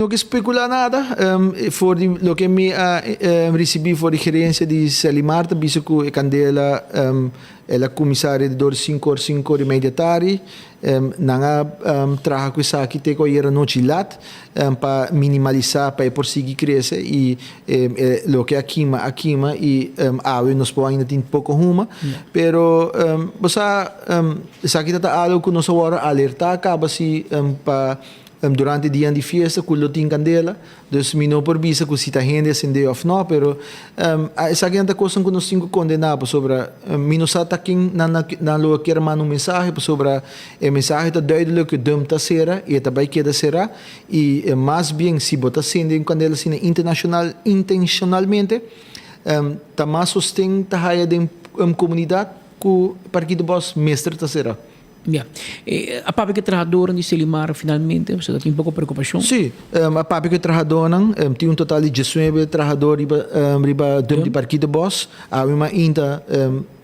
No ke spekulá nada. For di loke mi a risibí for di gerensia di Selimar ta bisa ku e kandela el a kuminsá alrededor di sinku or, sinku or i media tardi. Nan a traha ku esaki te ku ayera nochi lat pa minimalisá pa e por sigui krese i loke a kima a kima i awe nos por ainda tin poko huma. Pero bo sa esaki ta ta algu ku nos a wòrdu alertá kaba si pa Durante dianan di fiesta cu lo tin candela, dus mi no por bisa cu si ta hende a cende of no, pero esakinan ta cosnan cu nos tin cu condena pasobra mi no sa ta ken nan nan lo a kier manda un mensahe pasobra e mensahe ta duidelijk cu dump ta cera y e ta bay keda cera y mas bien si bo ta cende un candela asina internacional intencionalmente ta mas sosten ta haya den comunidad cu Parkito Bos mester ta cera. Ya. E a papia ku e trahadornan di Selimar finalmente? Pasobra ta tin poko preokupashon. Sí, a papia ku e trahadornan. Tin un total di diesnuebe trahador riba riba dump di Parkito Bos. Awe mainta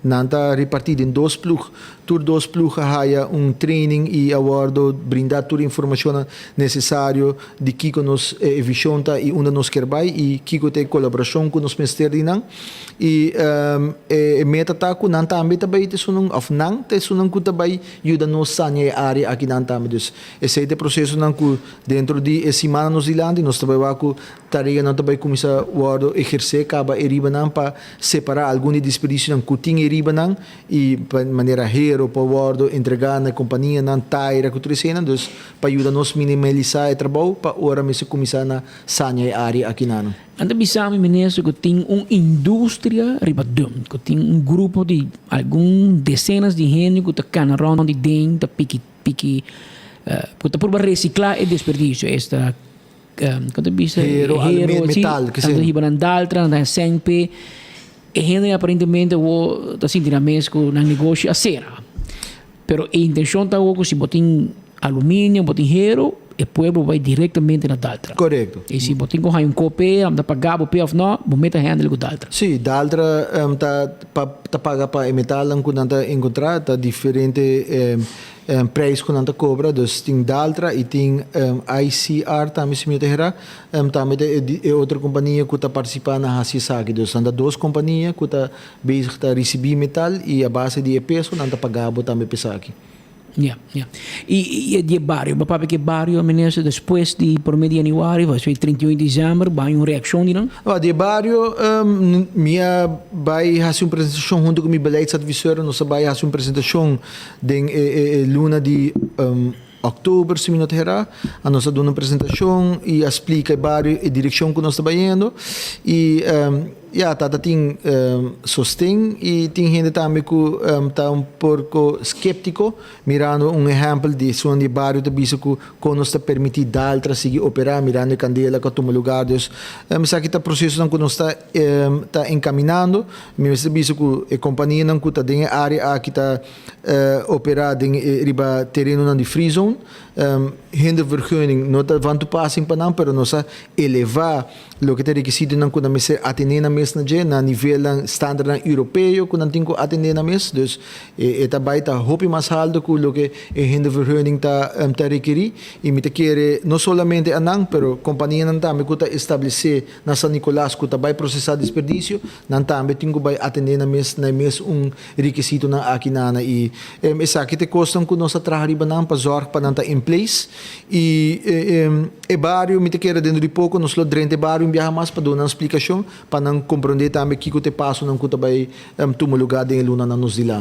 nan ta repartí den dos plug. Tur dos plug a haya un training i a wòrdu brindá tur e informashonnan nesesario di kiko nos e vishon ta i unda nos kier bai i kiko ta e kolaborashon ku nos mester di nan. I e meta ta ku nan tambe ta bai ta esunnan òf nan ta esunnan ku ta bai yuda nos sania e área akinan tambe. Dus esei ta e prosesonan ku dentro di e simannan nos dilanti nos ta bai wak ku tareanan ta bai kuminsá wòrdu ehersé kaba e ribanan pa separá algun di e desperdisionan ku tin e ribanan i pa manera hero por wòrdu entregá na e kompanianan, taira ku tur eseinan. Dus pa yuda nos minimalisá e trabou pa ora mester kuminsá na sania e área akinan. Nan ta bisa mi minister ku tin un industria riba dump, ku tin un grupo di algun desenas di hende ku ta kana rond di den ta piki piki ku ta purba resiklá e desperdisio, esta ku ta bisa Hero, hero, aluminium, si, metal, nan ta hiba nan daltra, nan ta haña sèn p'e. E hende aparentemente awor ta sinti nan mes ku nan negoshi a sera. Pero e intencion ta awor cu si bo tin aluminio, bo tin hero, e pueblo bay directamente na Daltra. Correcto. Y si bo tin cu haya un cope, anda paga bo pe of no, bo meta handle cu Daltra. Sí, Daltra ta pa ta paga pa e metalnan cu nan ta encontra, ta diferente prijs cu nan ta cobra, dus tin Daltra y tin ICR tambe si mi no ta hera, tambe ta e otro compania cu ta participa na haci esaki. Dus nan ta dos compania cu ta Bezig ta risibí metal i a base di e peso nan ta pagá bo tambe p'esaki. Ya, ya. I di e bario, bo papia ku e bario, minister, despues di promé di yanüari, despues di 31 di desèmber, bo haña un reakshon di nan? Awor, di e bario, mi a bai hasi un presentashon huntu ku mi beleidsadviseur, nos a bai hasi un presentashon den e luna di òktober, si mi no ta herá. A nos a duna un presentashon i a splika e bario e direkshon ku nos ta bayendo. I Ya, tata tin sosten y tin hende tambe cu ta un porco skeptico, mirando un ehempel di esun di e bario ta bisa cu con nos ta permiti Daltra sigui opera mirando e candela cu a tuma lugar. Dus esaki ta procesonan cu nos ta ta encaminando. Mi mester bisa cu e companianan cu ta den e area aki ta opera den riba terenonan di free zone. Hindervergunning no ta van toepassing pa nan, pero nos a eleva Loke ta rekisitonan ku nan mester atendé nan mes na dje, na nivelnan, standardnan europeo ku nan tin ku atendé nan mes. Dus e ta bai ta hopi mas haltu ku loke e hindervergunning ta ta rekerí. I mi ta kere no solamente anan, pero kompanianan tambe ku ta establesé na San Nicolas ku ta bai prosesá desperdisio, nan tambe tin ku bai atendé nan mes na e mes un rekisitonan aki nana. I esaki ta e kosnan ku nos a traha riba nan pa zòrg pa nan ta in place. I e bario, mi ta kere dentro di poko nos lo drenta e bario un biaha mas pa duna nan splikashon, pa nan komprondé tambe kiko ta e pasonan ku ta bai tuma lugá den e lunanan nos dilanti.